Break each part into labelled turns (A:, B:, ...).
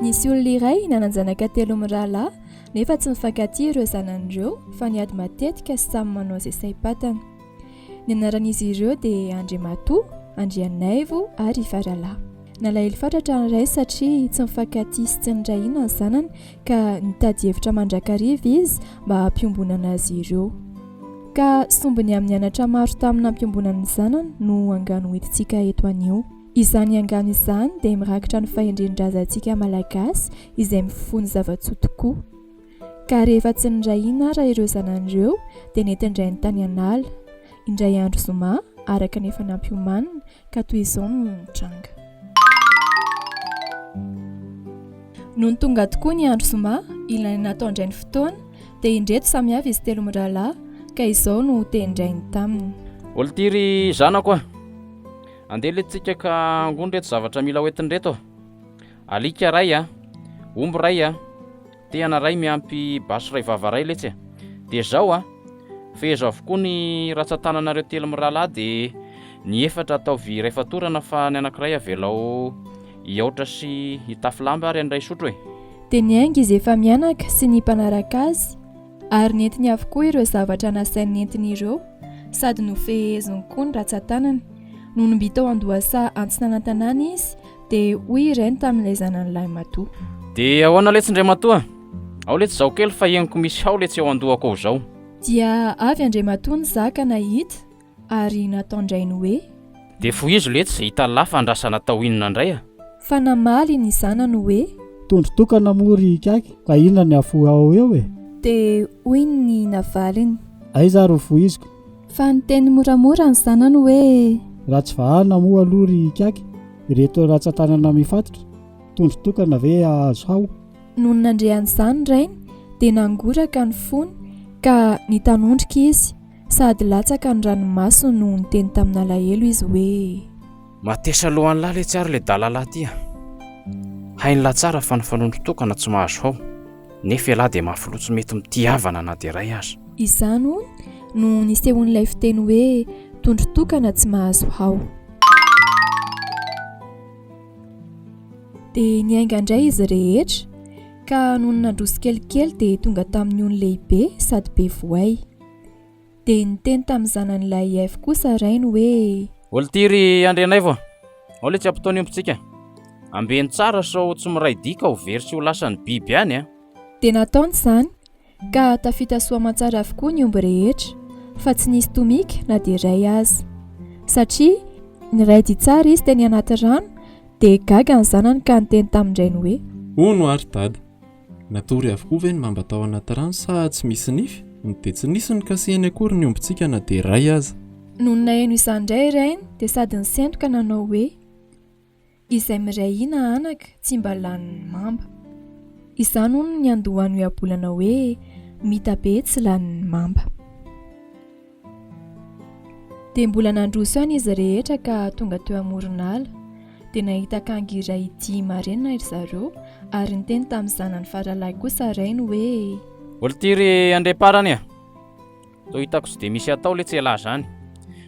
A: Nisy olona iray nanan-janaka telo mirahalahy nefa tsy nifankatia ireo zanany ireo fa niady matetika sy samy manao izay saim-patany. Ny anaran'izy ireo dia Andriamatoa, Andrianaivo ary Ifaralahy. Nalahelo fatratra ny ray satria tsy nifankatia sy tsy niray hina ny zanany ka nitady hevitra mandrakariva izy mba hampiombonana azy ireo. Ka sombiny amin'ny anatra maro tamin'ny nampiombonany ny zanany no angano hoentintsika eto anio. Izany angano izany dia mirakitra ny fahendren-drazantsika Malagasy izay mifono zava-tsoa tokoa. Ka rehefa tsy niray hina ara ireo zanany ireo dia nentin-drainy tany an'ala. Indray andro zoma, araka ny efa nampiomanina, ka toy izao no nitranga. Nony tonga tokoa ny andro zoma, ilay nataon-drainy fotoana, dia indreto samy avy izy telo mirahalahy, ka izao no tenin-drainy taminy.
B: Olty ry zanako a! Andeha letsy tsika ka angony reto zavatra mila hoentina reto a! Alika ray a! Omby ray a! Tehana ray miampy basy ray vava ray letsy a! Dia zao a! Fehezo avokoa ny ratsan-tananareo telo mirahalahy dia ny efatra ataovy iray fatorana fa ny anankiray avelao hiaotra sy hitafy lamba ary ny iray hisotro e!
A: Dia niainga izy efa-mianaka sy ny mpanaraka azy ary nentiny avokoa ireo zavatra nasainy nentiny ireo sady nofeheziny koa ny ratsan-tanany. Nony mby tao an-dohasaha antsinanantanàna izy Dia hoy i rainy tamin'ilay zanany lahimatoa.
B: Dia ahoana letsy Ndriamatoa? Ao letsy izao kely fa henoko misy hao letsy eo an-dohako ao izao.
A: Dia avy Andriamatoa nizaka nahita ary nataon-drainy hoe.
B: Dia fohizo letsy izay hitan'lah fa andrasana atao inona indray a!
A: Fa namaly ny zanany hoe.
C: Tondro tokana moa ry ikaky ka inona ny hafohy ao eo e?
A: Dia hoy ny navaliny.
C: Aiza ary ho fohiziko?
A: Fa niteny moramora ny zanany hoe.
C: Raha tsy vahana moa aloha ry ikaky ireto ratsan-tanana mifatotra, tondro tokana ve hahazo hao?
A: Nony nandre an'izany rainy dia nangoraka ny fony ka nitanondrika izy sady latsaka ny ranomasony no niteny tamin'alahelo izy hoe.
B: Matesa lohan'lah letsy ary le dalala ty a! Hain'lah tsara fa ny fanondro tokana tsy mahazo hao, nefa ialahy dia mafy loha tsy mety mitia havana na dia iray aza.
A: Izany hono no nisehoan'ilay fiteny hoe tondro tokana tsy mahazo hao. Dia niainga indray izy rehetra, ka nony nandroso kelikely dia tonga tamin'ny ony lehibe sady be voay. Dia niteny tamin'ny zanany lahiaivo kosa rainy hoe.
B: Olty ry Andrianaivo a! Ao letsy ampitao ny ombintsika. Ambeno tsara sao tsy miray dihy ka ho very sy ho lasan'ny biby any a!
A: Dia nataony izany, ka tafita soa aman-tsara avokoa ny omby rehetra, fa tsy nisy tomika na dia iray aza. Satria niray dihy tsara izy teny anaty rano, dia gaga ny zanany ka niteny tamin-drainy hoe.
D: Hono ary Dada, Natory avokoa ve ny mamba tao anaty rano sa tsy misy nify? Dia tsy nisy nokasihiny akory ny ombintsika na dia iray aza.
A: Nony naheno izany indray rainy dia sady nisento ka nanao hoe, Izay miray hina anaka tsy mba lanin'ny mamba. Izany hono no niandohan'ny ohabolana hoe, Mita be tsy lanin'ny mamba. Dia mbola nandroso ihany izy rehetra ka tonga teo amoron'ala. Dia nahita akanga iray ity marenina ry zareo ary niteny tamin'ny zanany faralahy kosa rainy hoe.
B: Olty ry Andriamparany a! Toa hitako tsy dia misy atao letsy elah zany.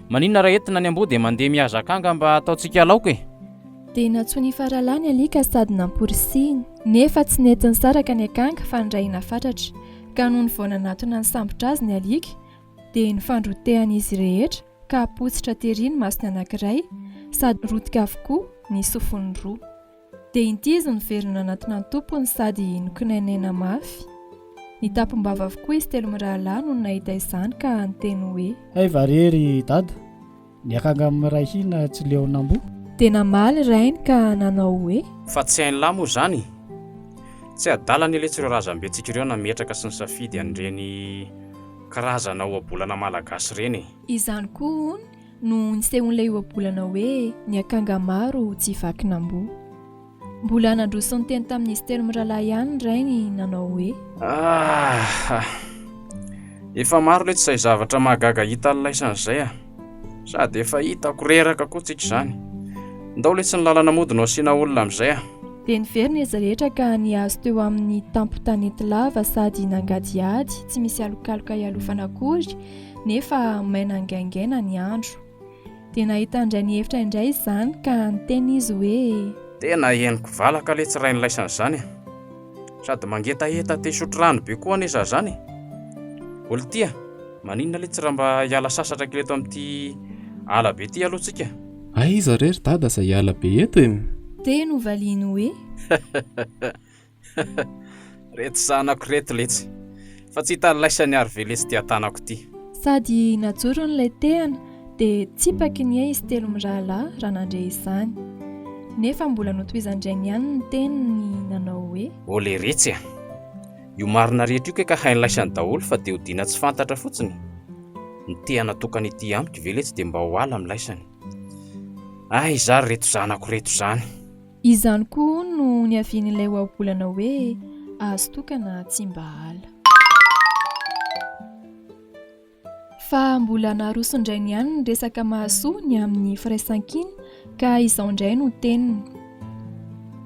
B: Maninona raha entina ny amboa dia mandeha mihaza akanga mba hataontsika laoka e?
A: Dia nantsoin'i Faralahy ny alika sady namporisihiny. Nefa tsy nety nisaraka ny akanga fa nirahina fatratra. Ka nony vao nanatona nisambotra azy ny alika dia nifandrotehan'izy rehetra ka potsitra tery ny masony anankiray sady rotika avokoa ny sofiny roa. Dia inty izy niverina nanatona ny tompony sady nokinainaina mafy. Nitampim-bava avokoa izy telo mirahalahy nony nahita izany ka niteny hoe.
C: Hay va re ry Dada, Ny akanga miray hina tsy leon'amboa.
A: Dia namaly rainy ka nanao hoe.
B: Fa tsy hain'lah moa izany? Tsy adala anie letsy ireo razambentsika ireo nametraka sy nisafidy an'ireny karazana ohabolana malagasy ireny e!
A: Izany koa hono no nisehoan'ilay ohabolana hoe ny akanga maro tsy vakin'amboa. Mbola nandroso niteny tamin'izy telo mirahalahy ihany ny rainy nanao hoe.
B: Ah! Efa maro letsy izay zavatra mahagaga hita laisany izay ah! Sady efa hitako reraka koa tsika izany. Ndao letsy ny lalana mody no asiana olona amin'izay ah!
A: Dia niverina izy rehetra ka nihazo teo amin'ny tampon-tanety lava sady nangadihady tsy misy alokaloka hialofana akory nefa maina angaingaina ny andro. Dia nahita indray ny hevitra indray izany ka niteny izy hoe.
B: Tena henoko valaka letsy rain'ilaisany izany e! Sady mangetaheta te hisotro rano be koa anie za zany e! Oltia, maninona letsy raha mba hiala sasatra kely eto amin'ity ala be ity aloha tsika?
D: Aiza re ry dada izay ala be eto e?
A: Dia novaliany hoe.
B: Reto zanako reto letsy fa tsy hitan'ny laisany ary ve letsy ty atanako ty.
A: Sady najorony ilay tehina dia tsipaky ny hehy izy telo mirahalahy raha nandre izany. Nefa mbola notohizan-drainy ihany ny teniny nanao hoe.
B: Ô leretsy a! Io marina rehetra io kay ka hain'ny laisany daholo fa dia odiana tsy fantatra fotsiny. Ny tehina tokana ity amiko ve letsy dia mba ho ala amin'ny laisany. Aiza ary reto zanako reto izany.
A: Izany koa hono no niavian'ilay ohabolana hoe azo tokana tsy mba ala. Fa mbola naroson-drainy ihany ny resaka mahasoa ny amin'ny firaisankina ka izao indray no teniny.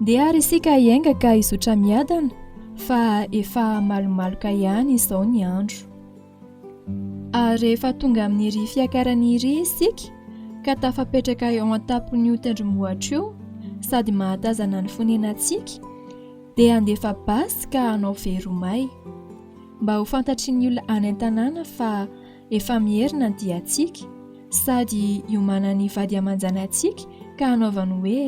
A: Ndeha ary isika hiainga ka hizotra miadana fa efa malomaloka ihany izao ny andro. Ary rehefa tonga amin'iry fiakarana iry isika, ka tafapetraka eo an-tampon'io tendrombohitra io, sady mahatazana ny fonenantsika, dia handefa basy ka hanao veromay, mba ho fantatry ny olona any an-tanàna fa efa miherina ny diantsika, sady hiomanan'ny vady aman-janatsika ka hanaovany hoe,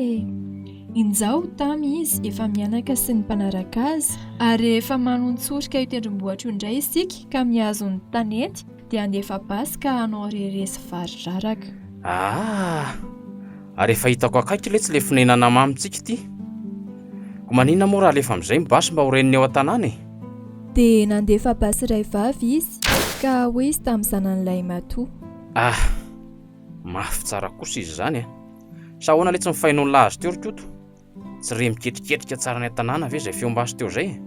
A: Injao tamy izy efa mianaka sy ny mpanaraka azy. Ary rehefa manontsorika io tendrombohitra io indray isika ka mihazo ny tanety dia handefa basy ka hanao rere sy vary raraka.
B: Aa! Ary efa hitako akaiky letsy le fonenana mamintsika ity. Ko maninona moa raha alefa amin'izay ny basy mba ho ren'ny ao an-tanàna e?
A: Dia nandefa basy iray vavy izy, ka hoy izy tamin'ny zanany lahimatoa.
B: Ah! Mafy tsara kosa izy izany a! Sa ahoana letsy ny fainoan'lah azy teo ry Koto? Tsy re miketriketrika tsara any an-tanàna ve izay feom-basy teo izay e?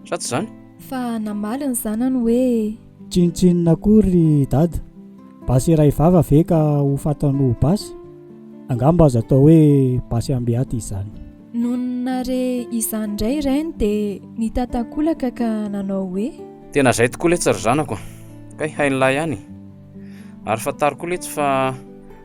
B: Sa tsy izany?
A: Fa namaly ny zanany hoe.
C: Tsinontsinona akory ry Dada. Basy iray vava ve ka ho fatany ho basy? Angamba azo atao hoe basy ambiaty izany.
A: Nony nahare izany indray rainy dia nitatakolaka ka nanao hoe.
B: Tena izay tokoa letsy ry zanako a! Kay hain'lah ihany e! Ary fantaro koa letsy fa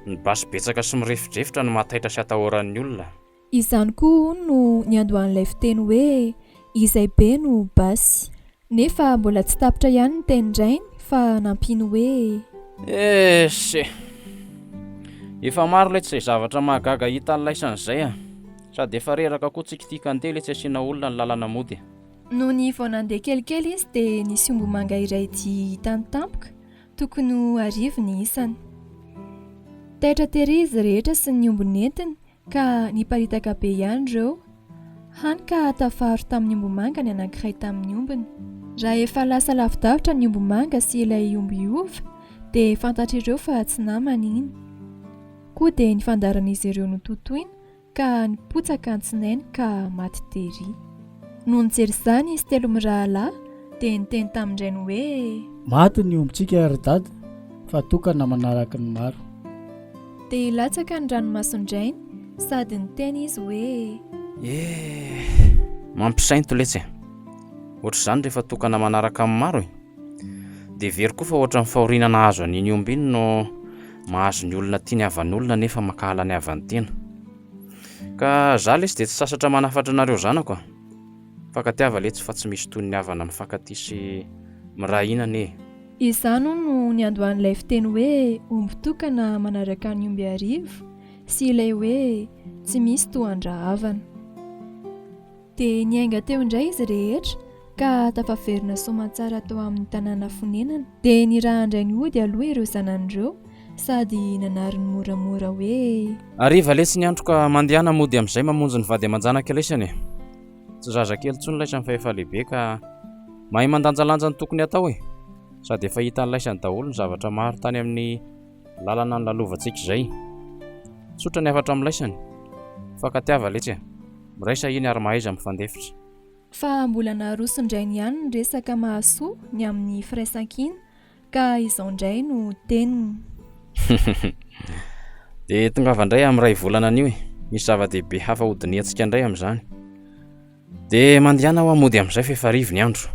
B: ny basy betsaka sy mirefodrefotra no mahataitra sy atahoran'ny olona.
A: Izany koa hono no niandohan'ilay fiteny hoe izay be no basy. Nefa mbola tsy tapitra ihany ny tenin-drainy fa nampiany hoe.
B: Ese! Efa maro letsy izay zavatra mahagaga hita an'laisany izay a! Sady efa reraka koa tsika ity ka ndeha letsy asiana olona ny lalana mody a!
A: Nony vao nandeha kelikely izy dia nisy ombimanga iray dia hitany tampoka, tokony ho arivo ny isany. Taitra tery izy rehetra sy ny omby nentiny Ka niparitaka be ihany ireo, hany ka tafaro tamin'ny ombimanga ny anankiray tamin'ny ombiny. Raha efa lasa lavidavitra ny ombimanga sy ilay omby hiova, dia fantatr'ireo fa tsy namany iny. Koa dia ny fandaharan'izy ireo nototoina ka nipotsaka an-tsinainy ka maty tery. Nony nijery izany izy telo mirahalahy dia niteny tamin-drainy hoe.
C: Maty ny ombintsika ry dada fa tokana manaraka ny maro.
A: Dia latsaka ny ranomason-drainy sady niteny izy hoe.
B: Eh! Mampisainto letsy e! Ohatr'izany rehefa tokana manaraka amin'ny maro e! Dia heveriko koa fa ohatran'ny fahoriana nahazo an'iny omby iny no mahazo ny olona tia ny havan'olona nefa mankahala ny havan'ny tena. Ka za lesy dia tsy sasatra manafatra anareo zanako a! Mifankatiava letsy fa tsy misy toy ny havana mifankatia sy miray hina anie e!
A: Izany hono no niandohan'ilay fiteny hoe omby tokana manaraka ny omby arivo sy ilay hoe tsy misy toa an-drahavana. Dia niainga teo indray izy rehetra ka tafaverina soamantsara tao amin'ny tanàna fonenana. Dia nirahan-drainy hody aloha ireo zanany ireo sady nanariny moramora hoe.
B: Hariva letsy ny andro ka mandehana mody amin'izay mamonjy ny vady aman-janaka lesany e! Tsy zazakely intsony laisany fa efa lehibe ka mahay mandanjalanja ny tokony hatao e! Sady efa hitan'ny laisany daholo ny zavatra maro tany amin'ny lalana nolalovantsika izay. Tsotra ny hafatra amin'ny laisany. Mifankatiava letsy e! Miraisa iny ary mahaiza mifandefitra.
A: Fa mbola naroson-drainy ihany ny resaka mahasoa ny amin'ny firaisankina Ka izao indray no teniny.
B: Dia tongava indray amin'ny iray volana anio e. Misy zava-dehibe hafa hodinihantsika indray amin'izany. Dia mandehana hoa mody amin'izay fa efa hariva ny andro.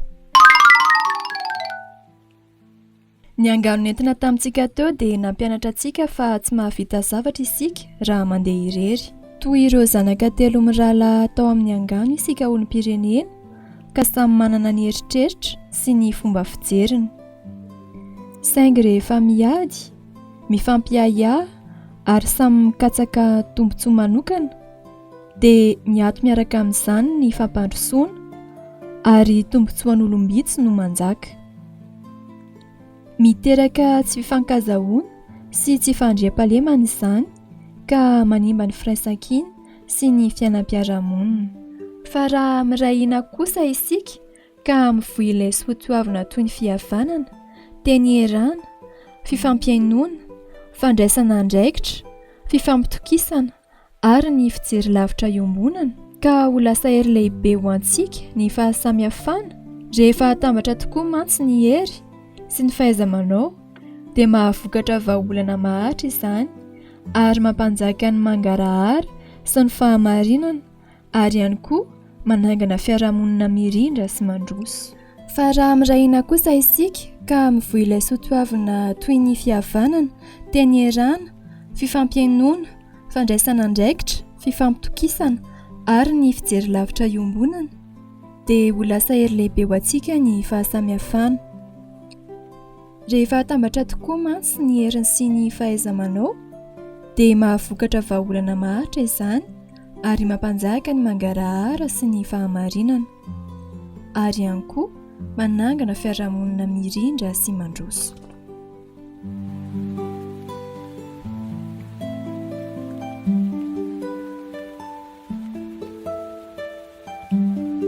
A: Ny angano nentina tamintsika teo dia nampianatra antsika fa tsy mahavita zavatra isika raha mandeha irery. Toy ireo zanaka telo mirahalahy tao amin'ny angano isika olom-pirenena ka samy manana ny eritreritra sy ny fomba fijeriny. Saingy rehefa miady, mifampiahiahy ary samy mikatsaka tombontsoa manokana dia miato miaraka amin'izany ny fampandrosoana ary tombontsoan'olom-bitsy no manjaka. Miteraka tsy fifankazahoana sy tsy fandriampahalemana izany ka manimba ny firaisankina sy ny fiainam-piarahamonina. Fa raha miray hina kosa isika ka mivoy ilay soatoavina toy ny fihavanana, teny ierana, fifampihainoana, fandraisana andraikitra, fifampitokisana ary ny fijery lavitra iombonana, ka ho lasa hery lehibe ho antsika ny fahasamihafana, rehefa atambatra tokoa mantsy ny hery sy ny fahaiza-manao dia mahavokatra vahaolana maharitra izany ary mampanjaka ny mangarahara sy ny fahamarinana ary ihany koa manangana fiarahamonina mirindra sy mandroso. Fa raha miray hina kosa isika ka mivoy ilay soatoavina toy ny fihavanana, teny ierana, fifampihainoana, fandraisana andraikitra, fifampitokisana ary ny fijery lavitra iombonana, dia ho lasa hery lehibe ho antsika ny fahasamihafana. Rehefa atambatra tokoa mantsy ny heriny sy ny fahaiza-manao dia mahavokatra vahaolana maharitra izany ary mampanjaka ny mangarahara sy ny fahamarinana ary ihany koa manangana fiarahamonina mirindra sy mandroso.